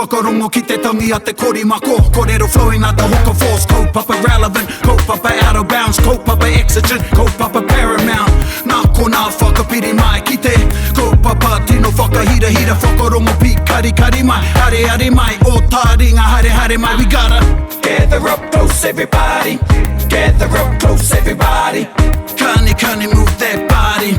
Whakarongo ki te tangi a te korimako Korero flowing like the hook of force Kaupapa relevant, kaupapa out of bounds Kaupapa exigent, kaupapa paramount Nā konā whakapiri mai ki te Kaupapa tino whakahirahira Whakarongo pīkarikari mai, areare mai Ō tāringa haere haere mai We gotta gather up close everybody Gather up close everybody Kani kani move that body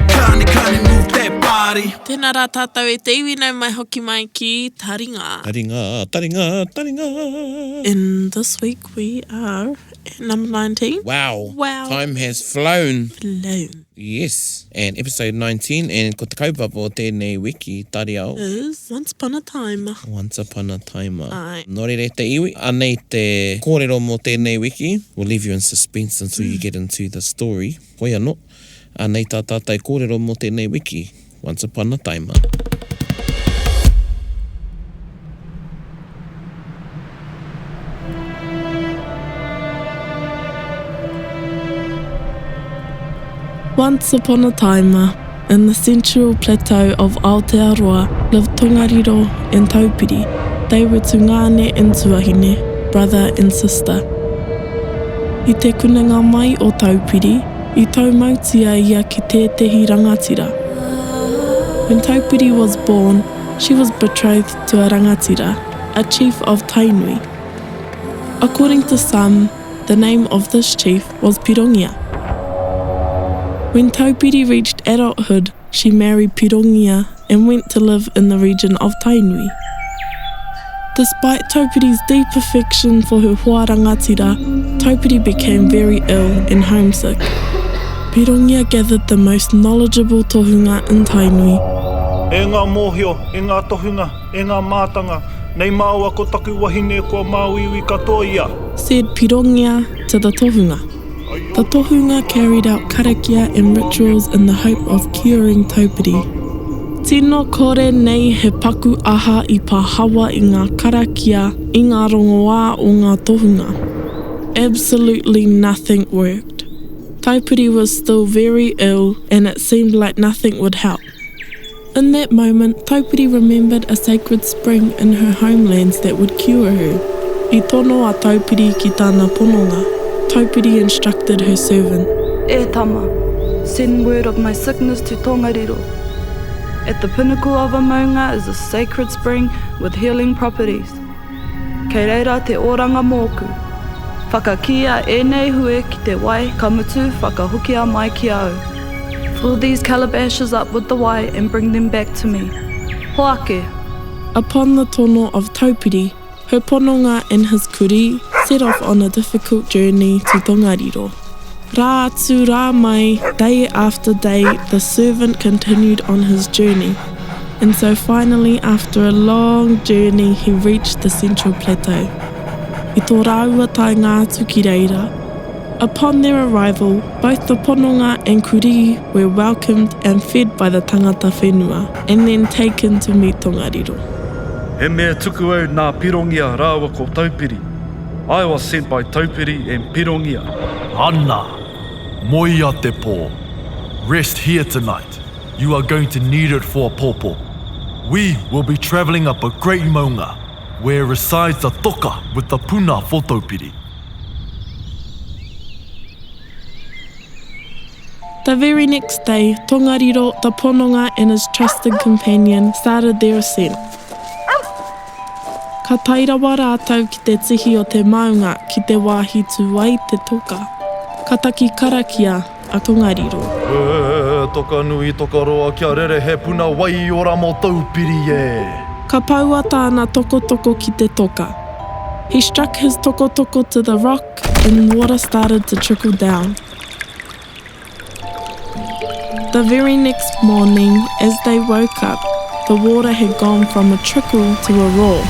Kani kani move that body Tēnā rā tātou e te iwi nau mai hoki mai ki Taringa. Taringa, taringa, taringa. And this week we are at number 19. Wow. Wow. Time has flown. Flown. Yes, and episode 19, and ko te kaupapa o tēnei wiki, Tariao. Is Once Upon a Time. Once Upon a Time. Āe. Nō reira e te iwi, anei te kōrero mō tēnei wiki. We'll leave you in suspense until you get into the story. Hoi anō, anei tā tātou kōrero mō tēnei wiki, Once Upon a Time. Once upon a time, in the central plateau of Aotearoa lived Tongariro and Taupiri. They were tungāne and tuahine, brother and sister. I te kunenga mai o Taupiri, i taumautia ia ki tētehi rangatira. When Taupiri was born, she was betrothed to a rangatira, a chief of Tainui. According to some, the name of this chief was Pirongia. When Taupiri reached adulthood, she married Pirongia and went to live in the region of Tainui. Despite Taupiri's deep affection for her hoa rangatira, Taupiri became very ill and homesick. Pirongia gathered the most knowledgeable tohunga in Tainui. E ngā mōhio, e ngā tohunga, e ngā mātanga, nei māua ko taku wahine kua māuiui katoa ia. Said Pirongia to the tohunga. The tohunga carried out karakia and rituals in the hope of curing Taupiri. Tino kore nei he paku aha i pahawa i ngā karakia, i ngā rongoā o ngā tohunga. Absolutely nothing worked. Taupiri was still very ill and it seemed like nothing would help. In that moment, Taupiri remembered a sacred spring in her homelands that would cure her. I tono a Taupiri ki tana pononga. Taupiri instructed her servant. E tama, send word of my sickness to Tongariro. At the pinnacle of a maunga is a sacred spring with healing properties. Kei reira te oranga mōku. Whakakīia ēnei hue ki te wai ka mutu whakahokia mai ki a au. Fill these calabashes up with the wai and bring them back to me. Hoake! Upon the tono of Taupiri, her pononga and his kurī set off on a difficult journey to Tongariro. Rā atu rā mai, day after day, the servant continued on his journey. And so finally, after a long journey, he reached the central plateau. I tō rāua taenga atu ki reira. Upon their arrival, both the pononga and kurī were welcomed and fed by the tangata whenua, and then taken to meet Tongariro. He mea tuku au nā Pirongia rāua ko Taupiri. I was sent by Taupiri and Pirongia. Ana! Moea te pō. Rest here tonight. You are going to need it for a pōpō. We will be travelling up a great maunga where resides a toka with the puna for Taupiri. The very next day, Tongariro, the pononga and his trusted companion started their ascent. Ka tae rawa rātou ki te tihi o te maunga ki te wāhi tū ai te toka. Ka taki karakia a Tongariro. E, toka nui, toka roa, kia rere he puna wai ora mō Taupiri e! Ka poua tāna tokotoko ki te toka. He struck his tokotoko to the rock and water started to trickle down. The very next morning, as they woke up, the water had gone from a trickle to a roar.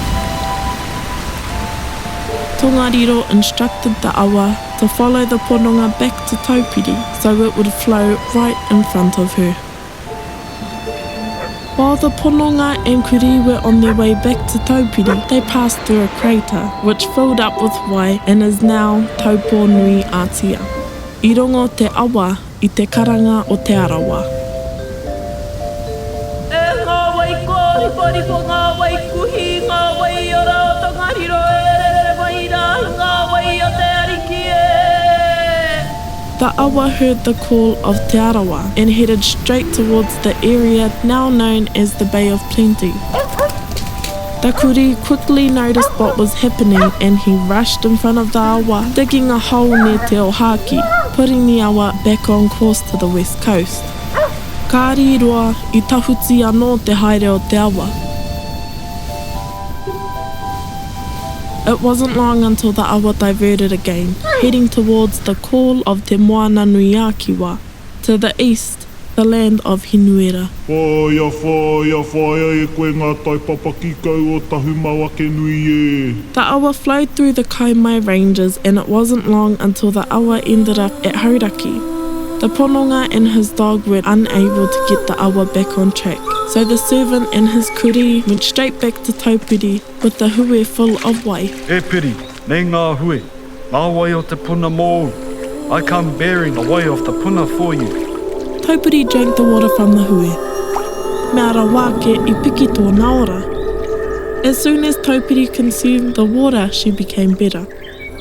Tongariro instructed the awa to follow the pononga back to Taupiri so it would flow right in front of her. While the pononga and kuri were on their way back to Taupiri, they passed through a crater, which filled up with wai and is now Taupō Nui Ātia. I rongo te awa i te karanga o Te Arawa. E ngā wai kōrikoriko, ngā wai kuhi, ngā wai. The awa heard the call of Te Arawa and headed straight towards the area now known as the Bay of Plenty. The kuri quickly noticed what was happening and he rushed in front of the awa, digging a hole near Te Ohaki, putting the awa back on course to the west coast. Ka rīroa i tahuti anō te haere o te awa. It wasn't long until the awa diverted again, heading towards the call of Te Moana-nui-a-Kiwa, to the east, the land of Hinuera. Whāia, whāia, whāia e koe ngā taipapa ki kau o Tahumawakenui e. The awa flowed through the Kaimai Ranges and it wasn't long until the awa ended up at Hauraki. The pononga and his dog were unable to get the awa back on track, so the servant and his kurī went straight back to Taupiri with the hue full of wai. E Piri, nei ngā hue, ngā wai o te puna mōu. I come bearing the wai of the puna for you. Taupiri drank the water from the hue. Mea rawa ake i piki tōna ora. As soon as Taupiri consumed the water she became better.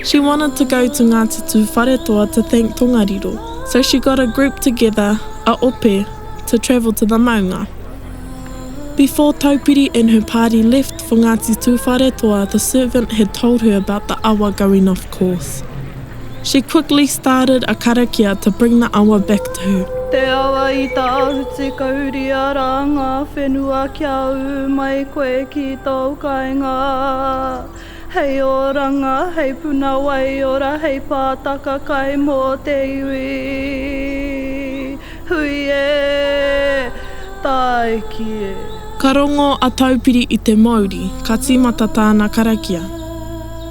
She wanted to go to Ngāti Tūwharetoa to thank Tongariro, so she got a group together, a ope, to travel to the maunga. Before Taupiri and her party left for Ngāti Tūwharetoa, the servant had told her about the awa going off course. She quickly started a karakia to bring the awa back to her. Te awa i tahuti kauria rā ngā whenua kia ū mai koe ki tōu kāinga. Hei oranga, hei puna waiora, hei pātaka kai mō te iwi. Hui e! Tāiki e! Ka rongo a Taupiri i te mouri, ka tīmata tāna karakia.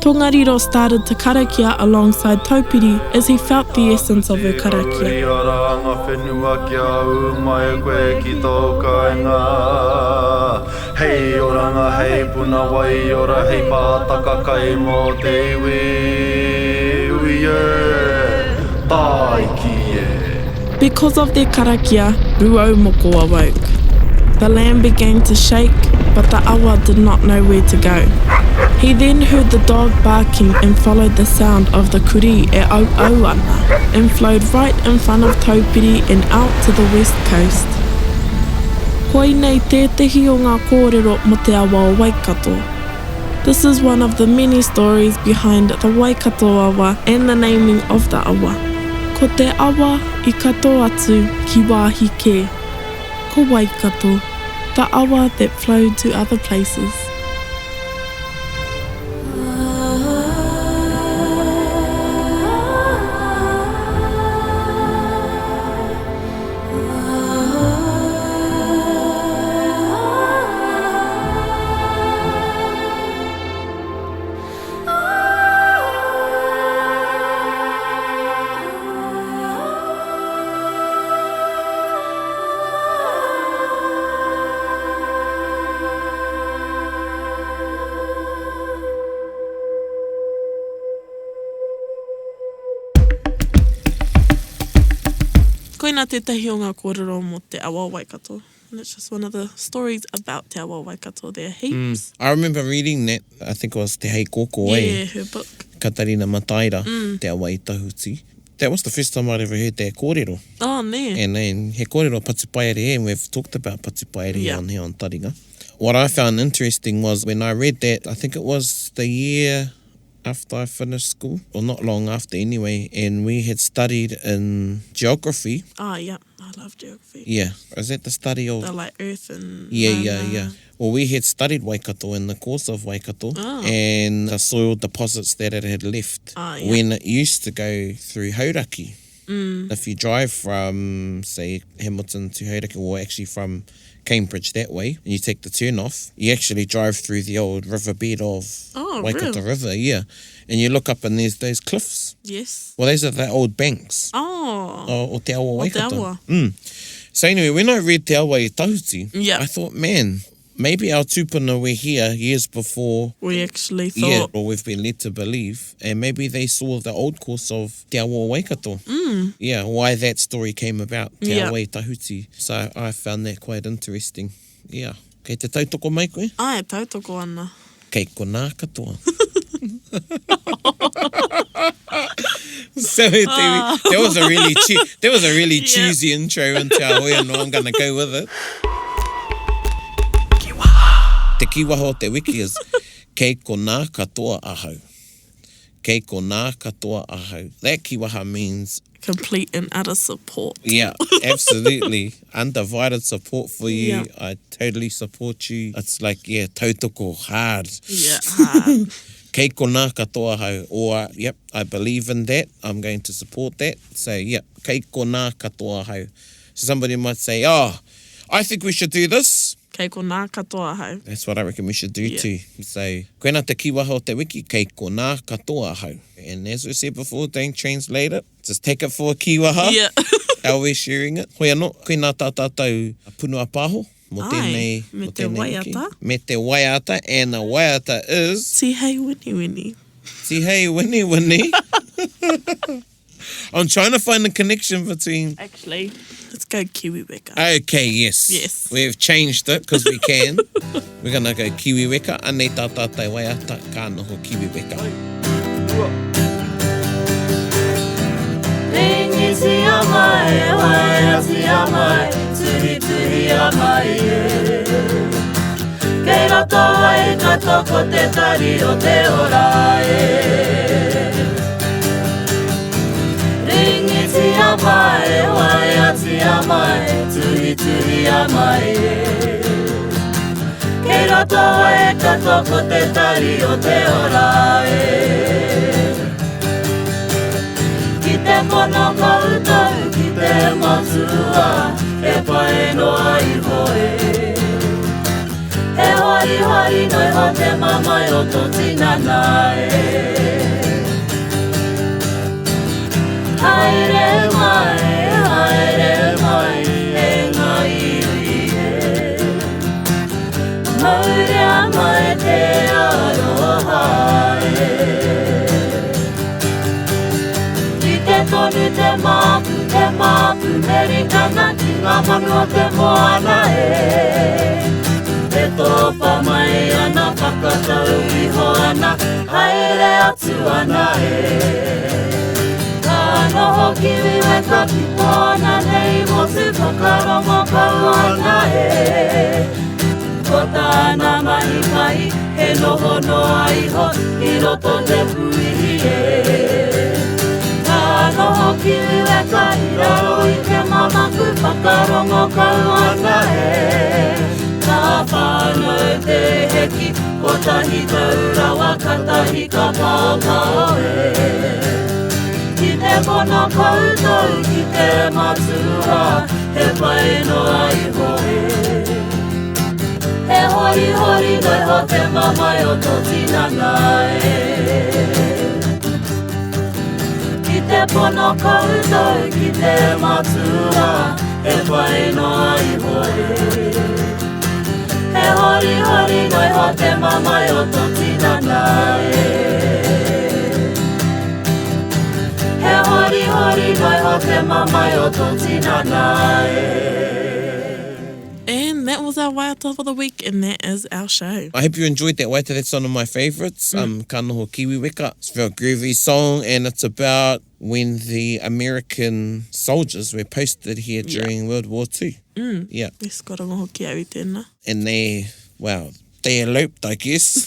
Tongariro started to karakia alongside Taupiri as he felt the essence of her karakia. Te rā ngā whenua kia ū mai koe ki tōu kāinga. Hei oranga, hei puna waiora, hei pātaka kai mō te iwi. Ui e! Tāiki e! Because of their karakia, Rūaumoko awoke. The land began to shake, but the awa did not know where to go. He then heard the dog barking and followed the sound of the kurī e auau ana, and flowed right in front of Taupiri and out to the west coast. Koinei tētehi o ngā kōrero mō te awa o Waikato. This is one of the many stories behind the Waikato awa and the naming of the awa. Ko te awa i kato atu ki wāhi kē. Ko Waikato, the awa that flowed to other places. Koina tētahi o ngā kōrero mō te awa o Waikato. And it's just one of the stories about Te Awa o Waikato. There are heaps. Mm. I remember reading that, I think it was Te Hei Koko, eh? Yeah, her book. Katarina Mataira, mm. Te Awa i Tahuti. That was the first time I'd ever heard that kōrero. Oh, ne. And then he kōrero Patupaiarehe, and we've talked about Patupaiarehe yeah. on here on Taringa. What I found interesting was when I read that, I think it was the year after I finished school, or not long after anyway, and we had studied in geography. Oh, yeah, I love geography. Yeah. Is that the study of... The, like, earth and... Yeah, yeah, yeah. Well, we had studied Waikato in the course of Waikato oh. and the soil deposits that it had left oh, yeah. when it used to go through Hauraki. Mm. If you drive from, say, Hamilton to Hauraki, or actually from Cambridge that way, and you take the turn off, you actually drive through the old riverbed of oh, Waikato really? River, yeah. And you look up and there's those cliffs. Yes. Well, those are the old banks. Oh. O, o Te Awa Waikato. Te Awa. Mm. So anyway, when I read Te Awa i Tahuti, yeah. I thought, man, maybe our tupuna were here years before we actually thought. Yeah, or we've been led to believe. And maybe they saw the old course of Te Awa Waikato. Mm. Yeah, why that story came about, Te yeah. Awa i Tahuti. So I found that quite interesting. Yeah. Kei te tautoko mai koe? Ai, tautoko ana. Kei konā katoa. So te, that was a really che that was a really yeah. cheesy intro into our hoi anō, I'm gonna go with it. Te kiwaha o te wiki is kei konā katoa ahau. Kei konā katoa ahau. That kiwaha means Complete and utter support. Yeah, absolutely. Undivided support for you. Yeah. I totally support you. It's like, yeah, tautoko hard. Yeah, hard. Kei konā katoa ahau. Or, yep, I believe in that. I'm going to support that. So, yep, kei konā katoa ahau. So somebody might say, oh, I think we should do this. Kei konā katoa ahau. That's what I reckon we should do yeah. too. So, koina te kiwaha o te wiki, kei konā katoa ahau. And as we said before, don't translate it. Just take it for a kiwaha. Yeah. How we're sharing it. Hoi anō, koinā tā tātou punua pāho mō tēnei, Ai, me mō te tēnei wiki. waiata. Me te waiata, and the waiata is... Tihei Winiwini. Tihei Winiwini. I'm trying to find the connection between... Actually, let's go Kiwi Weka. Okay, yes. Yes. We've changed it because we can. We're going to go Kiwi Weka. Anei tā tātou waiata, ka noho Kiwi Weka. Ringitia mai, waeatia mai, tuhituhia mai e. Kei roto ai katoa ko te tari o te ora e. Ringitia mai, waeatia mai, tuhituhia mai e. Kei roto ai katoa ko te tari o te ora e. Ki te pono koutou ki te matua, e pai noa iho e. He horihori noa iho te mamae o tō tinana e. Haere mai, haere mai e ngā iwi e. Mauria mai te aroha e. Rite tonu te māpu, te māpu Merikana ki ngā manu o te moana e. E topa mai ana, whakatau iho ana, haere atu ana e. Ka noho kiwi weka ki tōna nei motu whakarongo kau ana e. Ko tāna mahi pai, he noho noa iho i roto te puihi e. Ka noho kiwi weka i raro i te mamaku whakarongo kau ana e. Ka whānau te heki, kotahi tau rawa katahi ka paopao e. Ki te pono koutou ki te matua, he pai noa iho e. He horihori noa iho te mamae o tō tinana e. Ki te pono koutou ki te matua, he pai noa iho e. He horihori noa iho te mamae o tō tinana e. He horihori noa iho te mamae o tō tinana e. And that was our waiata for the week and that is our show. I hope you enjoyed that waiata, that's one of my favourites, um, Ka Noho Kiwi Weka. It's a very groovy song and it's about when the American soldiers were posted here during World War II. Mm. Yeah. Yes, ka rongo hoki au i tēnā. And they, well, they eloped, I guess,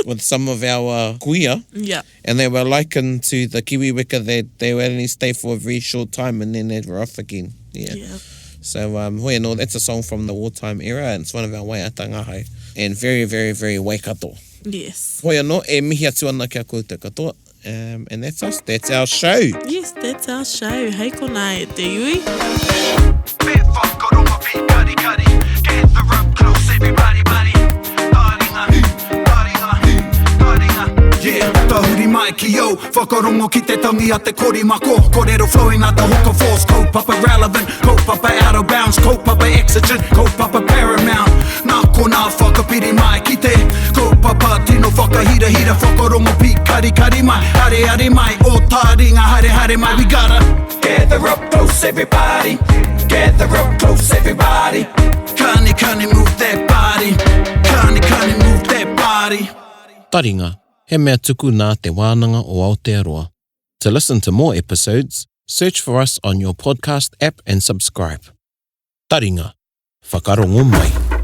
with some of our kuia. Yeah. And they were likened to the Kiwi Weka that they would only stay for a very short time and then they were off again. Yeah. Yeah. So, um, hoi anō, that's a song from the wartime era and it's one of our waiata ngahau. And very, very, very Waikato. Yes. Hoi anō, e mihi atu ana ki a koutou katoa. Um, and that's us. That's our show. Yes, that's our show. Hei konā e te iwi. Yeah, tahuri mai ki au, whakarongo ki te tangi a te korimako Korero flowing like the hook of force, kaupapa relevant, kaupapa out of bounds, kaupapa exigent, kaupapa paramount Nā konā whakapiri mai ki te kaupapa tino whakahirahira Whakarongo pīkarikari mai, areare mai, o taringa haere haere mai We gotta gather up close everybody, gather up close everybody Kani kani move that body, kani kani move that body Taringa, he mea tuku nā Te Wānanga o Aotearoa. To listen to more episodes, search for us on your podcast app and subscribe. Taringa, whakarongo mai.